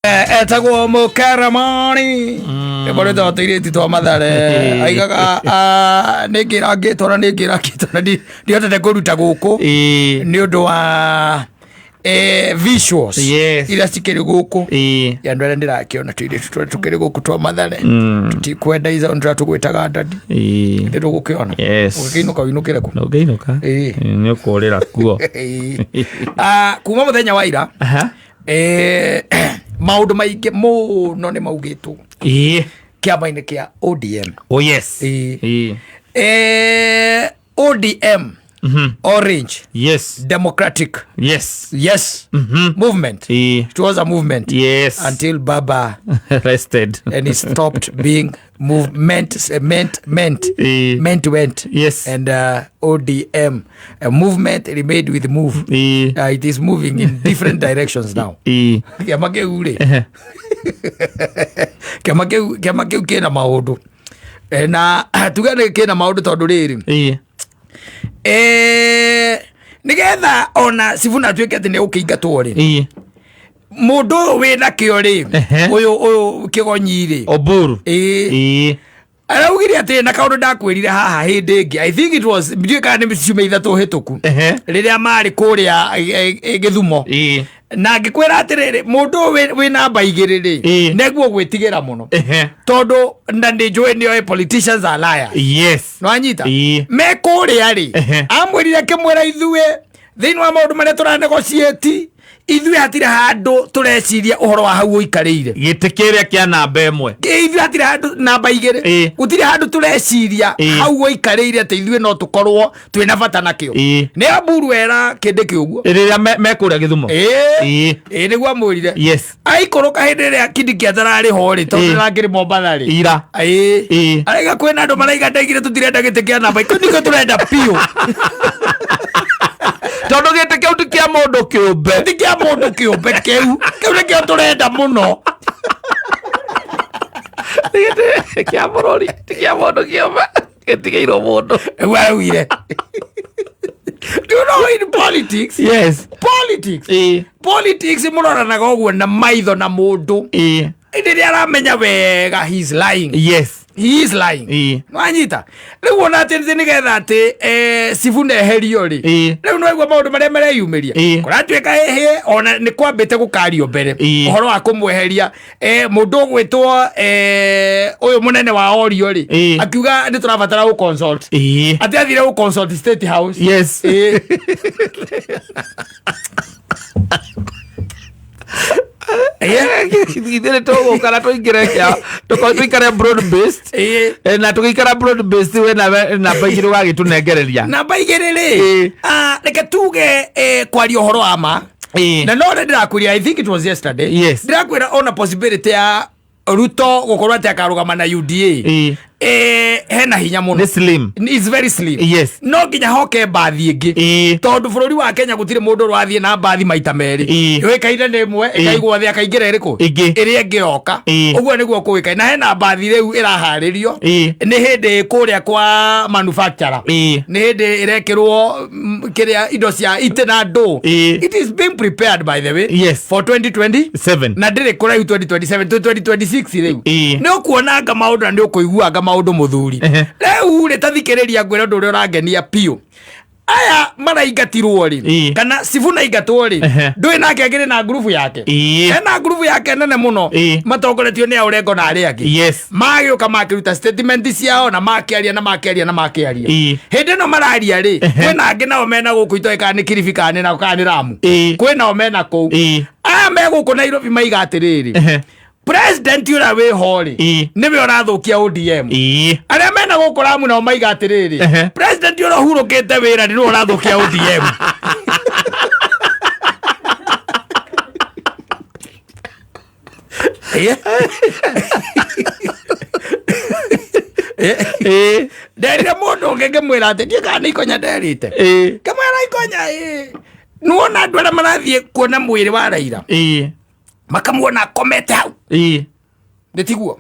Etagwo Mũkaramani, rĩmwe rwĩtagwo tũirĩtu twa Mathare. Aigaga nĩ ngĩrangĩtwo na nĩ ngĩrangĩtwo na ndihotete kũruta gũkũ nĩ ũndũ wa visuals iria cikĩrĩ gũkũ. Ya andũ arĩa ndĩrakĩona tũirĩtu tũrĩa tũkĩrĩ gũkũ twa Mathare, tũtikwenda ica nĩ tũgwĩtaga ndadi. Nĩ tũgũkĩona. Ũgĩkĩinũka ũinũkĩre kũ? Ndũngĩinũka. Nĩ ũkũrĩra kuo. Kuma mũthenya wa ira, maũndũ maingĩ mũno nĩ maugĩtwo kĩama-inĩ kĩa ODM. Oh yes. ODM, Orange Democratic yes Movement. It was a movement until Baba rested and it stopped being movement, meant meant meant went. And ODM, a movement remained with move. It is moving in different directions now. Kĩama kĩu rĩ, kĩama kĩu kĩna maũndũ. Na tuge nĩ kĩna maũndũ tondũ rĩrĩ, nĩgetha ona Sifuna atuĩke atĩ nĩ ũkĩingatwo rĩ, mũndũ ũyũ wĩna kĩo rĩ, ũyũ kĩgonyi rĩ, Oburu. Araugire atĩ na kaũndũ ndakwĩrire haha hĩndĩ ĩngĩ, I think it was, ndiũĩ kana nĩ ciumia 3 hĩtũku, rĩrĩa marĩ kũrĩa Gĩthumo, na ngĩkwĩra atĩrĩrĩ, mũndũ ũyũ wĩ namba 2 rĩ, nĩguo gwĩtigĩra mũno, tondũ na nĩ njũĩ nĩoĩ politicians are liars. Nĩwanyita? Me kũrĩa rĩ, amwĩrire akĩmwĩra, ithuĩ thĩinĩ wa maũndũ marĩa tũranegotiate, ithuĩ hatirĩ handũ tũreciria ũhoro wa hau ũikarĩire. Gĩtĩ kĩrĩa kĩa namba 1. Ithuĩ hatirĩ handũ namba 2, gũtirĩ handũ tũreciria hau ũikarĩire atĩ ithuĩ no tũkorwo twĩna bata nakĩo. Nĩ Oburu era kĩndĩ kĩũguo. Rĩrĩa me kũrĩa Gĩthumo. Ĩĩ, nĩguo amwĩrire. Aikũrũka hĩndĩ ĩrĩa Kindiki atararĩ ho rĩ, tondũ ndĩrakĩrĩ Mombatha rĩ. Ira. Araiga kwĩna andũ maraiga ndaigire tũtirenda gĩtĩ kĩa namba ikũmi, nĩkĩo tũrenda biũ. Tondũ gĩtĩ kĩu ti kĩa mũndũ kĩũmbe. Ti kĩa mũndũ kĩũmbe, kĩu nĩkĩo tũrenda mũno. Gĩtĩ kĩa bũrũri ti kĩa mũndũ kĩũmbe, gĩtigĩirwo mũndũ. Rĩu araugire, do you know, in politics, politics, politics mũroranaga ũguo na maitho na mũndũ hĩndĩ ĩrĩa aramenya wega he is lying. He is lying. Nwanyita? Rĩu ona atĩ nĩgetha atĩ Sifuna eherio rĩ, rĩu nĩwaigua maũndũ marĩa mareyumĩria. Kũratuĩka ĩhĩ ona nĩ kwambĩte gũkario mbere ũhoro wa kũmweheria, mũndũ ũgwĩtwo ũyũ mũnene wa orio rĩ, akiuga nĩ tũrabatara gũ consult, atĩ athire gũ consult State House. Ithuĩ nĩ tũgũka na tũingĩre kĩa tũikare broad based. Na tũgĩikara broad based, we nawe namba 2 ũgagĩtũnengereria. Namba 2 rĩ, reke tuge, kwaria ũhoro wa ma, na no rĩ ndĩrakwĩria, I think it was yesterday, ndĩrakwĩra ona possibility ya Ruto gũkorwo atĩ akarũgama na UDA, hena hinya mũno. Nĩ slim. It's very slim. No nginya hoke mbathi ĩngĩ, tondũ bũrũri wa Kenya gũtirĩ mũndũ ũrathiĩ na mbathi maita merĩ. Yũĩkaine nĩ ĩmwe, ĩkaigwo thĩ, akaingĩra ĩrĩkũ? Ĩngĩ. Ĩrĩa ĩngĩ yoka. Ũguo nĩguo kũĩkaine, na hena mbathi rĩu ĩraharĩrio, nĩ hĩndĩ kũrĩa kwa manufacturer, nĩ hĩndĩ ĩrekĩrwo kĩrĩa indo cia itĩ na ndũ. It is being prepared, by the way, for 2020 7. Na ndĩrĩ kũraihu 2027 to 2026 rĩu. Nĩ ũkuonanga maũndũ na nĩ ũkũiguanga maũndũ, mũthuri. Rĩu rĩ, tathikĩrĩria ngwĩre ũndũ ũrĩa ũrangenia biũ. Aya maraingatirwo rĩ, kana Sifuna aingatwo rĩ, ndũĩ nake akĩrĩ na ngurubu yake. Ena ngurubu yake nene mũno, matongoretio nĩ Aũrengo na arĩa angĩ. Magĩũka makĩruta statement ciao na makĩaria na makĩaria na makĩaria. Hĩndĩ ĩno mararia rĩ, kwĩna angĩ nao mena gũkũ itoĩ kana nĩ Kilifi kana nĩ na kana nĩ Lamu. Kwĩ nao mena kũu. Aya me gũkũ Nairobi maiga atĩrĩrĩ, president ũrĩa wĩho rĩ, nĩwe ũrathũkia ODM. Arĩa mena gũkũ Lamu nao maiga atĩrĩrĩ, president ũrĩa ũhurũkĩte wĩra nĩwe ũrathũkia ODM. Nderire mũndũ ũngĩ ngĩmwĩra atĩ ndiĩ kana nĩ ikonya nderĩte, ngĩmwĩra ikonya ĩ nĩwona andũ arĩa marathiĩ kuona mwĩrĩ wa Raila, makamuona akomete hau, nĩ tiguo?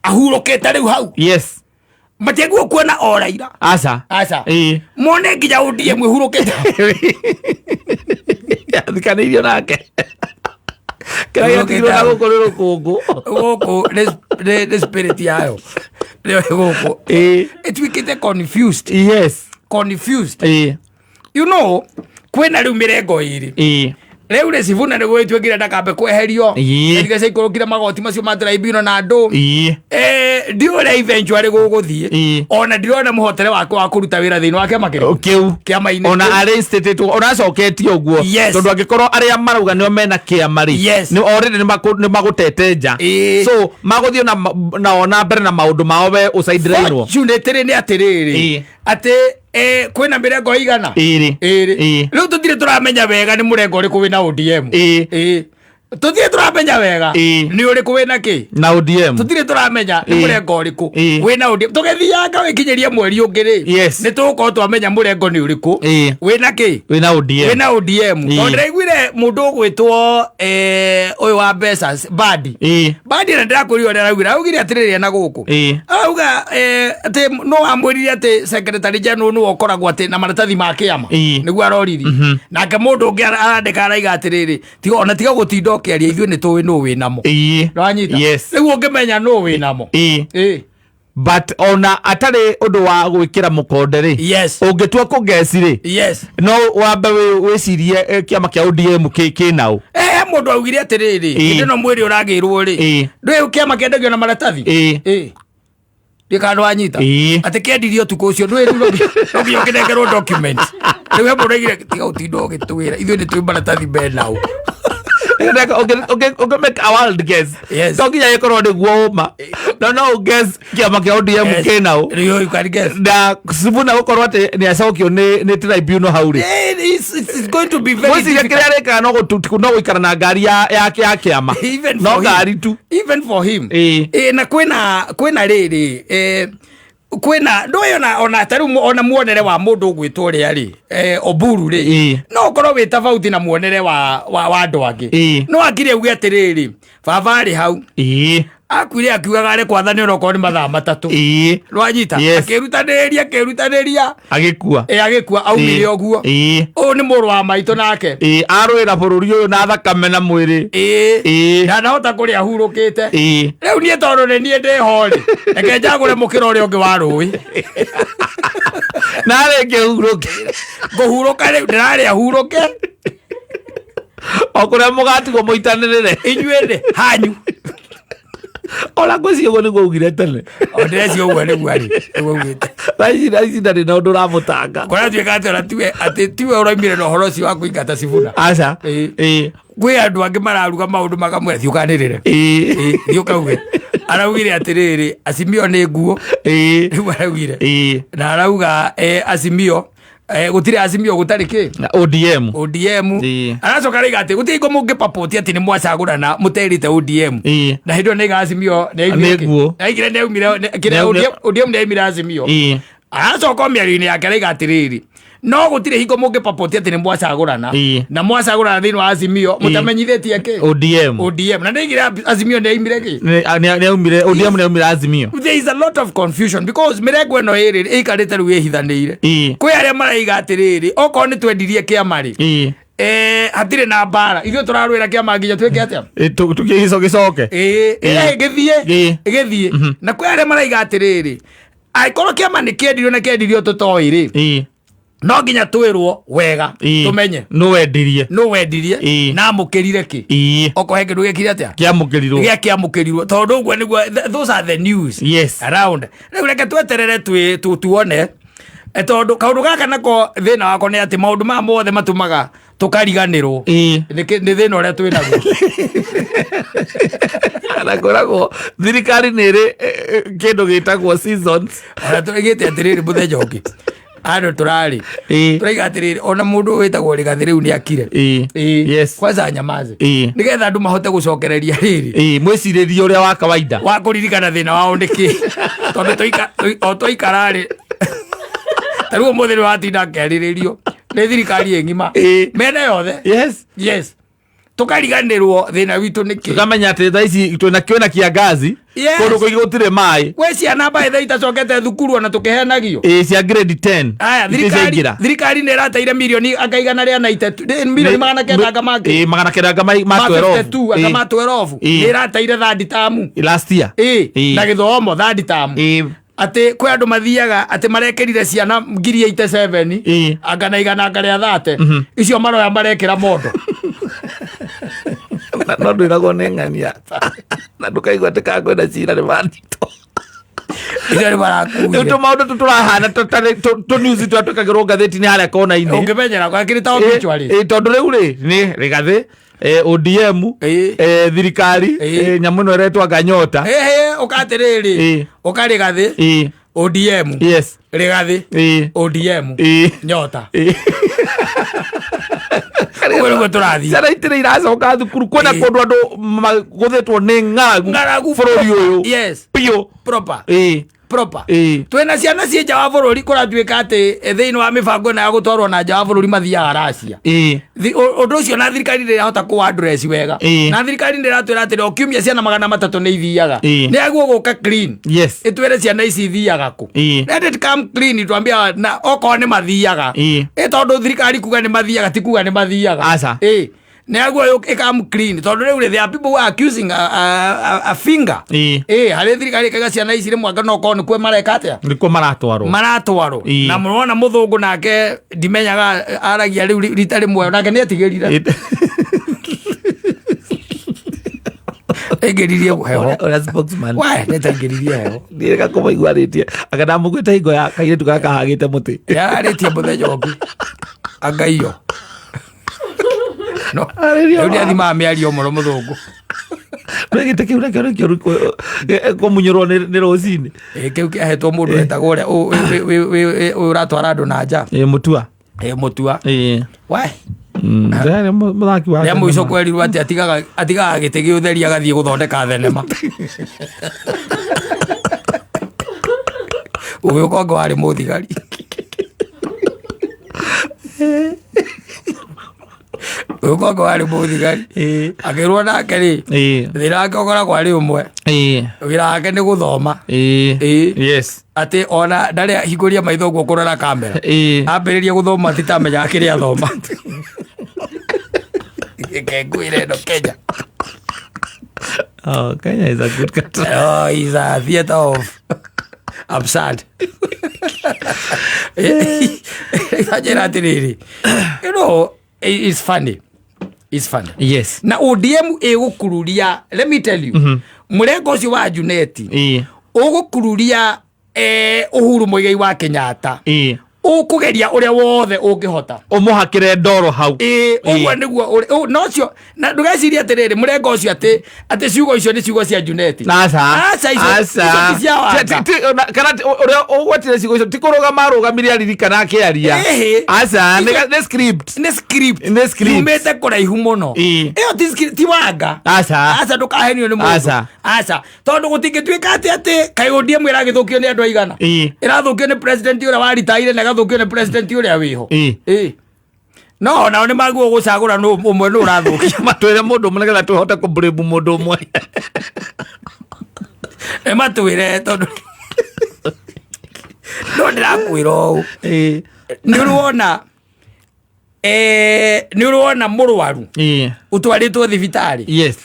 Ahurũkĩte rĩu hau, matiaguo kuona o Raila. Aca. Aca. Mone nginya ODM ĩhurũkĩte. Athikanĩirio nake. Kĩrĩa gĩatigirwo na gũkũ nĩ rũkũngũ. Gũkũ nĩ spirit yayo nĩyo ĩ gũkũ. Ĩtuĩkĩte confused. Confused. You know, kwĩna rĩu mĩrengo ĩrĩ. Rĩu rĩ, Sifuna nĩguo ĩtuĩkire ndakambe kweherio. Tige ciaikũrũkire magoti macio ma tribunal na andũ. Ndiũĩ ũrĩa eventually gũgũthiĩ. Ona ndirona mũhotere wake wa kũruta wĩra thĩinĩ wa kĩama kĩrĩkũ? Kĩu. Kĩama-inĩ Ona kĩu. arĩ stated ona acoketie ũguo. Tondũ angĩkorwo arĩa marauga nĩo mena kĩama rĩ, nĩ already nĩ magũtete nja. So magũthiĩ nao na mbere na maũndũ mao we ũcaindĩrainwo. Fortunately nĩ atĩrĩrĩ, atĩ kwĩna mĩrengo igana? Ĩrĩ. Ĩrĩ. Rĩu tũtirĩ tũramenya wega nĩ mũrengo ũrĩkũ wĩna ODM. Tũtirĩ tũramenya wega nĩ ũrĩkũ wĩna kĩ? Na ODM. Tũtirĩ tũramenya nĩ mũrengo ũrĩkũ wĩna ODM. Tũgĩthianga wĩkinyĩrie mweri ũngĩ rĩ, nĩ tũgũkorwo twamenya mũrengo nĩ ũrĩkũ wĩna kĩ? Wĩna ODM. Wĩna ODM. Tondũ ndĩraiguire mũndũ ũgwĩtwo ũyũ wa mbeca, Badi. Badi na ndĩrakwĩrire ũrĩa araugire, araugire atĩrĩrĩ, ena gũkũ arauga atĩ no amwĩrire atĩ secretary general nĩwe ũkoragwo atĩ na maratathi ma kĩama. Nĩguo aroririe. Nake mũndũ ũngĩ arandĩka araiga atĩrĩrĩ, tiga ona tiga gũtinda ũkĩaria, ithuĩ nĩ tũĩ nũ wĩ namo. Nĩwanyita? Yes. Rĩu ũngĩmenya nũ wĩ namo. But ona atarĩ ũndũ wa gwĩkĩra mũkonde rĩ, ũngĩtua kũgeci rĩ, no wambe wĩcirie kĩama kĩa ODM kĩnaũ. Mũndũ augire atĩrĩrĩ, hĩndĩ ĩno mwĩrĩ ũragĩrwo rĩ, ndũĩ kĩama kĩendagio na maratathi. Ndiũĩ kana nĩwanyita. Atĩ kĩendirio ũtukũ ũcio, ndũĩ rĩu no nginya ũkĩnengerwo document. Rĩu he mũndũ augire, tiga ũtinda ũgĩtwĩra, ithuĩ nĩ twĩ maratathi menao. Ũngĩ make a wild guess. To nginya ĩkorwo nĩguo ũma, no ũguess kĩama kĩa ODM kĩnaũ. Rĩu you can guess. Na Sifuna gũkorwo atĩ nĩ acokio nĩ tribunal hau rĩ, It's going to be very gwĩciria difficult. kĩrĩa arĩkaga no gũikara na ngari ya kĩama. Even No for him. ngari tu. Even for him. Na kwĩna rĩrĩ, kwĩna ndũĩ ona ta rĩu ona muonere wa mũndũ ũgwĩtwo ũrĩa rĩ, Oburu rĩ, no ũkorwo wĩ tofauti na muonere wa andũ angĩ. No akire auge atĩrĩrĩ, baba arĩ hau, akuire akiugaga arĩ kwathani onokorwo nĩ mathaa 3. Nĩwanyita? Yes. Akĩrutanĩria, akĩrutanĩria, Agĩkua. Agĩkua aumire ũguo. Ũyũ nĩ mũrũ wa maitũ nake. Arũĩra bũrũri ũyũ na thakame na mwĩrĩ. Ndanahota kũrĩa hurũkĩte. Rĩu niĩ tondũ nĩ niĩ ndĩho rĩ, reke njagũre mũkĩra ũrĩa ũngĩ wa rũĩ. Narĩngĩ hurũke. Ngũhurũka rĩu, ndĩrarĩa hurũke. O kũrĩa mũgatigwo mũitanĩrĩre. Inyuĩ nĩ hanyu. Ona ngwĩciria ũguo nĩguo augire tene. O ndĩreciria ũguo nĩguo arĩ, nĩguo augĩte. Thaa ici ndarĩ na ũndũ ũramũtanga. Kũratuĩka atĩ ona tiwe, atĩ tiwe ũraumire na ũhoro ũcio wa kũingata Sifuna. Aca. Kwĩ andũ angĩ mararuga maũndũ makamwĩra thiĩ ũkanĩrĩre. Thiĩ ũkauge. Araugire atĩrĩrĩ, Azimio nĩ nguo. Rĩu araugire. Na arauga, Azimio, gũtirĩ Azimio gũtarĩ kĩ? Na ODM. ODM. Aracoka arauga atĩ gũtirĩ hingo mũngĩpapoti atĩ nĩ mwacagũrana mũterĩte ODM. Na hĩndĩ ĩyo nĩaiga Azimio nĩ yaumire kĩ? Nĩguo. Aigire nĩ yaumire, kĩrĩa Nĩ yaumire. ODM nĩ yaumire Azimio. Aracoka o mĩario-inĩ yake arauga atĩrĩrĩ, no gũtirĩ hingo mũngĩpapoti atĩ nĩ mwacagũrana. Na mwacagũrana thĩinĩ wa Azimio, mũtamenyithĩtie kĩ? ODM. ODM. Na nĩaigire Azimio nĩ yaumire kĩ? Nĩ yaumire, ODM nĩ yaumire Azimio. There is a lot of confusion because mĩrengo ĩno ĩrĩ ĩikarĩte rĩu ĩhithanĩire. Kwĩ arĩa maraiga atĩrĩrĩ, okorwo nĩ twendirie kĩama rĩ, hatirĩ na mbara, ithuĩ tũrarũĩra kĩama nginya twĩke atĩa? Gĩcoke. Gĩthiĩ. Gĩthiĩ. Na kwĩ arĩa maraiga atĩrĩrĩ, angĩkorwo kĩama nĩ kĩendirio na kĩendirio tũtoĩ rĩ, no nginya twĩrwo wega, tũmenye Nũ wendirie. Nũ wendirie. Na amũkĩrire kĩ? Okorwo he kĩndũ gĩekire atĩa? Kĩamũkĩrirwo. Gĩa kĩamũkĩrirwo, tondũ ũguo nĩguo those are the news around. Rĩu reke tweterere tuone. Tondũ kaũndũ gaka nako thĩna wako nĩ atĩ maũndũ maya mothe matũmaga tũkariganĩrwo. Nĩ thĩna ũrĩa twĩ naguo. Na ngoragwo thirikari nĩ ĩrĩ kĩndũ gĩtagwo seasons. Ona tũrĩgĩte atĩrĩrĩ, mũthenya ũngĩ andũ tũrarĩ tũraiga atĩrĩrĩ, ona mũndũ wĩtagwo Rigathĩ rĩu nĩ akire. Kwanza nyamaze, nĩgetha andũ mahote gũcokereria rĩrĩ Mwĩcirĩrie ũrĩa wa kawaida wa kũririkana thĩna wao nĩ kĩ, tondũ o twaikara-rĩ, ta rĩu ũmũthĩ nĩ watinda akĩarĩrĩrio nĩ thirikari ĩ ng'ima, mĩena yothe. Yes. Tukariganĩrwo thĩna witũ nĩ kĩ. Tukamenya atĩ thaa ici twĩna kwĩna kiangazi. Yes. Kũndũ kũingĩ gũtirĩ maĩ. Gwĩ ciana mbaĩ thaa itacokete thukuru ona tũkĩhenagio. Ĩ cia grade 10 Aya, itirĩ thirikari ciaingĩra. Thirikari nĩ ĩrateire milioni anga 103, milioni 900 anga mangĩ Ĩ 900 anga ma ma 12. 52 anga ma 12. Ĩ. Nĩ ĩrateire third term. Last year. Ĩ Ĩ. na gĩthomo third term. Ĩ. Atĩ kwĩ andũ mathiaga atĩ marekĩrire ciana 87,000 Ĩ. anga na igana anga rĩa 30 icio maroya marekĩra mondo. No ndwĩragwo nĩ ng'ania na ndũkaigua atĩ kakwĩna cira nĩ mandito. Icio nĩ Rĩu marakuire. tũmaũndũ tũ tũrahana tũ news tũrĩa twĩkagĩrwo ngathĩti-inĩ harĩa kona-inĩ. Ũngĩmenyera gwakĩrĩ ta obituary. Ĩ, tondũ rĩu rĩ nĩ Rigathĩ, ODM, Ĩ. Thirikari, Ĩ. nyamũ ĩno ĩretwo anga nyota. Ĩhĩ, ũkatĩrĩrĩ. Ĩ. Ũkarĩgathĩ. Ĩ. ODM. Yes. Rigathĩ. Ĩ. ODM. Ĩ. Nyota. Ĩ. Ũguo nĩguo tũrathiĩ. Ciana itirĩ iracoka thukuru kwĩna Ĩ. kũndũ andũ magũthĩtwo nĩ ng'aragu Ng'aragu bũrũri ũyũ. Yes. Biũ. Proper. Ĩ. Proper. Ĩ. Twĩna ciana ciĩ nja wa bũrũri, kũratuĩka atĩ thĩinĩ wa mĩbango ĩno ya gũtwarwo na nja wa bũrũri mathiaga Racia. Ĩ. Ũndũ ũcio na thirikari ndĩrahota kũ address wega. Ĩ. Na thirikari ndĩratwĩra atĩrĩ o kiumia ciana 300 nĩ ithiaga. Ĩ. Nĩ aguo gũka clean. Yes. Ĩtwĩre ciana ici ithiaga kũ. Ĩ. Let it come clean, twambia na okorwo nĩ mathiaga. Ĩ. Ĩ tondũ thirikari kuga nĩ mathiaga ti kuga nĩ mathiaga. Aca. Ĩ. Nĩ aguo ĩkam clean tondũ rĩu rĩ, there are people who are accusing a finger. Ĩ. Ĩ harĩ thirikari ĩkaiga ciana ici rĩmwe anga no korwo nĩkuo mareka atĩa? Nĩkuo maratwarwo. Maratwarwo. Ĩ. Na mũrona mũthũngũ nake ndimenyaga aragia rĩu rita rĩmwe nake nĩ etigĩrire. Ĩ. Aingĩririe heho. Ũrĩa spokesman. Wae nĩtaingĩririe heho. Ndiĩrĩga kũmũigua arĩtie anga ndamũguĩte hingo ya kairĩtu gaka kahagĩte mũtĩ. Yararĩtie mũthenya ũngĩ angaiyo no Arĩria rĩu wa- nĩathimaga mĩario mũno mũthũngũ. No gĩtĩ kĩu nakĩo nĩkĩo kũmunyũrwo nĩ rũcinĩ. Ĩ, kĩu kĩahetwo mũndũ wetagwo ũrĩa ũyũ ũratwara andũ na nja. Ĩ Mũtua. Ĩ Mũtua. Ĩ. Wae. Ndĩrarĩ mũthaki wa Rĩa mũico kwerirwo atĩ atigaga gĩtĩ gĩa ũtheri agathiĩ gũthondeka thenema. Ũgĩũka ũngĩ warĩ mũthigari. Ũgĩũka ũngĩ warĩ mũthigari. Ĩ. Akĩrwo nake rĩ, Ĩ. thĩna wake ũkoragwo arĩ ũmwe. Ĩ. Wĩra wake nĩ gũthoma. Ĩ. Ĩ. Yes. Atĩ ona ndarĩ ahingũria maitho ũguo kũrora kamera. Ĩ. Ambĩrĩria gũthoma titamenyaga kĩrĩa athoma. Reke ngwĩre ĩno Kenya. Oh, Kenya is a good country. Oh, is a theater of absurd. Njĩra atĩrĩrĩ, you know, it's funny. It's funny. Yes. Na ODM ĩgũkururia, let me tell you, mũrengo ũcio wa Juneti Ĩ. ũgũkururia Uhuru Muigai wa Kenyatta. Ĩ. Ũkũgeria ũrĩa wothe ũngĩhota. Ũmũhakĩre ndoro hau. Ĩ, ũguo nĩguo na ũcio na ndũgecirie atĩrĩrĩ mũrengo ũcio atĩ ciugo icio nĩ ciugo cia Juneti. Aca. Aca, icio ti cia Wanga. Kana ũrĩa ũgwetire ciugo icio ti kũrũgama arũgamire aririkana akĩaria. Ĩhĩ. Aca, nĩ script. Nĩ script. Nĩ script. Yumĩte kũraihu mũno. Ĩ. Ĩyo ti script, ti Wanga. Aca. Aca, ndũkahenio nĩ mũndũ. Aca. Aca. Tondũ gũtingĩtuĩka atĩ kaĩ ODM ĩragĩthũkio nĩ andũ aigana. Ĩ. Ĩrathũkio nĩ president ũrĩa waritaire na ĩgathũkio nĩ president ũrĩa wĩho. Ĩ. Ĩ. No onao nĩ magwo gũcagũra nũ ũmwe nũ ũrathũkia. Matwĩre mũndũ ũmwe nĩgetha tũhote kũblame mũndũ ũmwe. Nĩ matwĩre tondũ no ndĩrakwĩra ũũ. Ĩ. Nĩ ũrona nĩ ũrona mũrwaru Ĩ. ũtwarĩtwo thibitarĩ. Yes.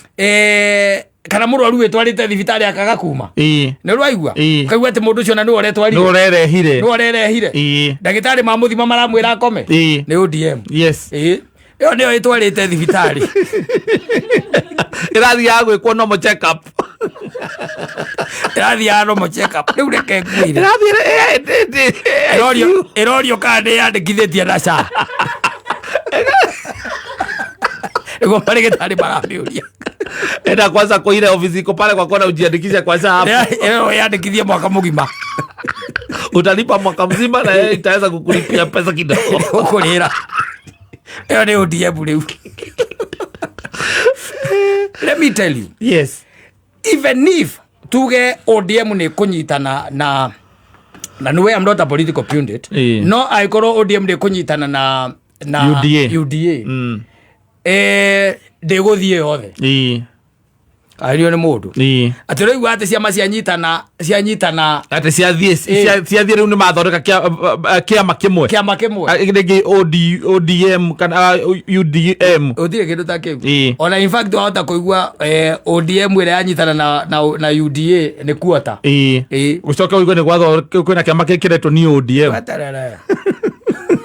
Kana mũrwaru wĩtwarĩte thibitarĩ akaga kuma. Ĩ. Nĩ ũraigua? Ĩ. Ũkaigua atĩ mũndũ ũcio na nĩwe ũretwarire. Nĩ ũrerehire. Nĩwe ũrerehire. Ĩ. Ndagĩtarĩ mamũthima maramwĩra akome. Ĩ. Nĩ ODM. Yes. Ĩ. Ĩyo nĩyo ĩtwarĩte thibitarĩ. Ĩrathiaga gwĩkwo normal check up. Ĩrathiaga normal check up. Rĩu reke ngwĩre. Ĩrathiĩ Ĩrorio kana nĩyandĩkithĩtie na SHA. Nĩguo marĩgĩtarĩ maramĩũria. Enda kwanza kwa ile ofisi iko pale kwa kona ujiandikishe kwa SHA hapo. Ĩyo yandĩkithie mwaka mũgima. Utalipa mwaka mzima na yeye itaweza kukulipia pesa kidogo. Ũkũrĩra. Ĩyo nĩ ODM rĩu. Let me tell you. Yes. Even if tuge ODM nĩ kũnyitana na nĩwe, I'm not a political pundit. Ĩĩ. No angĩkorwo ODM nĩ kũnyitana na UDA. UDA. Ndĩgũthiĩ yothe. Ario nĩ mũndũ. Atĩ ũraigua atĩ ciama cianyitana cianyitana. Atĩ ciathiĩ. Ciathiĩ rĩu nĩ mathondeka kĩama kĩmwe. Kĩama kĩmwe. Rĩngĩ ODM kana UDM. Gũtirĩ kĩndũ ta kĩu. Ona in fact wahota kũigua ODM ĩrĩa yanyitana na UDA nĩ kuota. Ũcoke ũigue nĩ gwatho kwĩna kĩama kĩkĩretwo ni ODM. Weterere.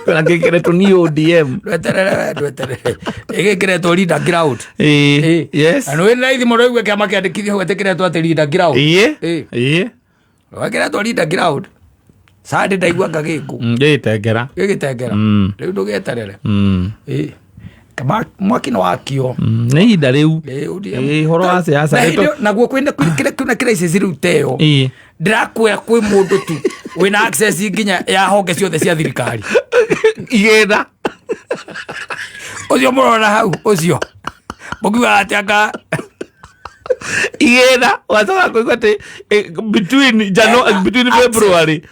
Kwĩna gĩkĩretwo ni ODM. Ndweterere, ndweterere, ĩgĩkĩretwo Linda Ground. Yes. Na nĩ raithi mũno ũigue kĩama kĩandĩkithio hau ĩtĩkĩretwo atĩ Linda Ground. Wekĩretwo Linda Ground sande ndaigua ngagĩkũ. Gĩgĩtengera. Gĩgĩtengera. Rĩu ndũgeterere. Kama mwaki nĩ wakio. Nĩ ihinda rĩu. ODM. Ũhoro wa siasa Na hĩndĩ naguo kwĩna kĩrĩa kwĩna crisis rĩu teyo. Ndĩrakwĩra kwĩ mũndũ tu wĩna access nginya ya honge ciothe cia thirikari. Igĩna. Ũcio mũrona hau ũcio mũkiugaga atĩ anga Igĩna wacoka kũigua atĩ between between February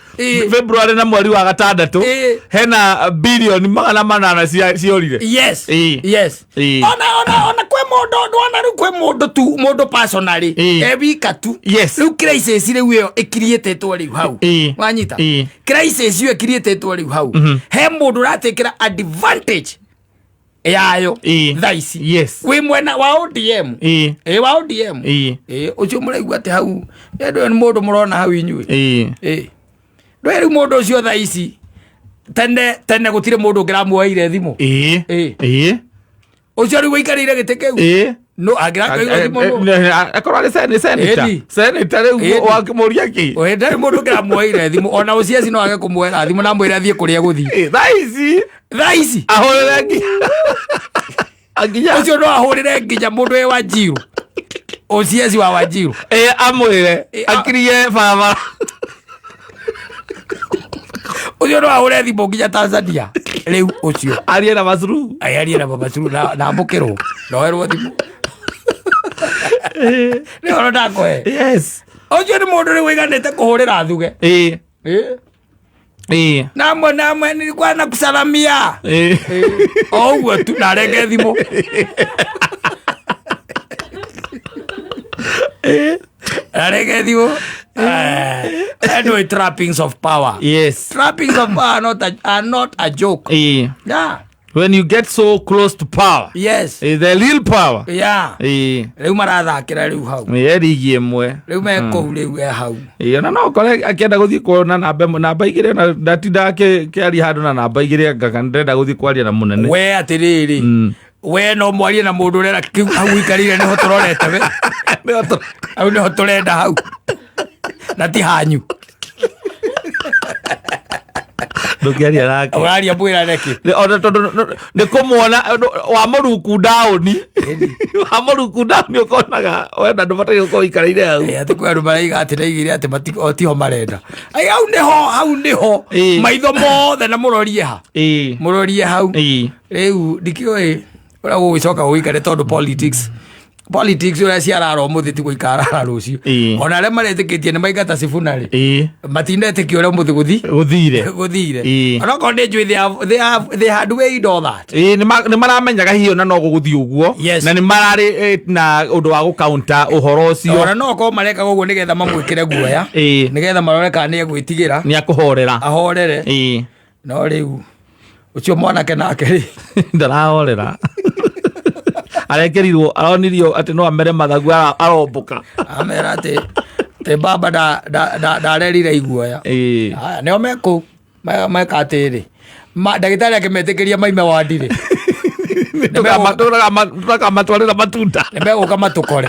February na mweri wa gatandatũ hena bilioni 800 ciorire. Yes. Yes. Ona kwĩ mũndũ ndwona rĩu kwĩ mũndũ tu mũndũ personally e wika tu. Rĩu crisis rĩu ĩyo ĩkiriĩtĩtwo rĩu hau. Wanyita? Crisis ĩyo ĩkiriĩtĩtwo rĩu hau. He mũndũ ũratekera advantage yayo thaa ici. Wĩ mwena wa ODM. Ĩ wa ODM. Ĩ ũcio mũraigua atĩ hau ndũĩ nĩ mũndũ mũrona hau inyuĩ. Ĩ ndũĩ rĩu mũndũ ũcio thaa ici tene tene gũtirĩ mũndũ ũngĩramuoeire thimũ. Ũcio rĩu wĩikarĩire gĩtĩ kĩu. No angĩrakũigua thimũ nũ? Akorwo arĩ senator. Senator rĩu wakĩmũria kĩ? Ĩ ndarĩ mũndũ ũngĩramuoeire thimũ ona ũciaci no age kũmuoera thimũ na amwĩre athiĩ kũrĩa gũthiĩ. Thaa ici. Thaa ici. Ahũrĩre nginya. Ũcio no ahũrĩre nginya mũndũ wĩ Wanjiru. Ũciaci wa Wanjiru. Amwĩre akirie barabara. Ũcio no ahũre thimũ nginya Tanzania. Rĩu ũcio. Arie na Masuru. Arie na Masuru na amũkĩrwo. Na oerwo thimũ. Nĩ ũhoro ndakũhe. Yes. Ũcio nĩ mũndũ rĩu wĩiganĩte kũhũrĩra thuge. Namwe namwe nilikuwa nakusalamia. O ũguo tu na arenge thimũ. Arenge thimũ. Anyway, trappings of power. Yes. Trappings of power are not a joke. Yeah. When you get so close to power. Yes. The real power. Yeah. Rĩu marathakĩra rĩu hau. Ĩ rigi ĩmwe. Rĩu me kũu rĩu e hau. Ona no ũkore akĩenda gũthiĩ kuona namba ĩmwe namba igĩrĩ ona ndatindaga akĩaria handũ na namba igĩrĩ anga ndĩrenda gũthiĩ kwaria na mũnene. We atĩrĩrĩ. We no mwarie na mũndũ ũrera kĩu hau ũikarĩire nĩho tũrorete we. Hau nĩho tũrenda hau. Na ti hanyu. Ndũngĩaria nake. Ũraria mwĩra nĩkĩ? Ona tondũ nĩ kũmuona wa mũruku ndaũni. Wa mũruku ndaũni ũkonaga wenda ndũbataire gũkorwo ũikarĩire hau. Atĩ kwĩ andũ maraiga atĩ ndaigire atĩ o tiho marenda. Ai, hau nĩho, hau nĩho. Maitho mothe na mũrorie ha. Mũrorie hau. Rĩu ndikĩũĩ ũrĩa gũgĩcoka gũikare tondũ politics politics ũrĩa ciarara ũmũthĩ ti gũikarara rũciũ. Ona arĩa maretĩkĩtie nĩ maingata Sifuna rĩ. Matinetĩkia ũrĩa ũmũthĩ Gũthire. Gũthire. Onokorwo nĩ njũĩ they had weighed all that. Nĩ maramenyaga hihi ona no gũgũthiĩ ũguo. Yes. Na nĩ mararĩ na ũndũ wa gũkaunta ũhoro ũcio. Ona no okorwo marekaga ũguo nĩgetha mamwĩkĩre guoya. Nĩgetha marore kana nĩ egwĩtigĩra. Nĩ akũhorera. Ahorere. No rĩu ũcio mwanake nake rĩ. Ndarahorera. Arekerirwo aronirio atĩ no amere mathagu arombũka. Amera atĩ baba ndarerire iguoya. Haya, nĩo me kũu. Meka atĩrĩ. Ndagĩtarĩ akĩmetĩkĩria maime wandi rĩ. Tũkamatwarĩra matunda. Nĩmegũka matũkore.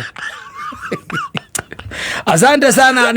Asante sana.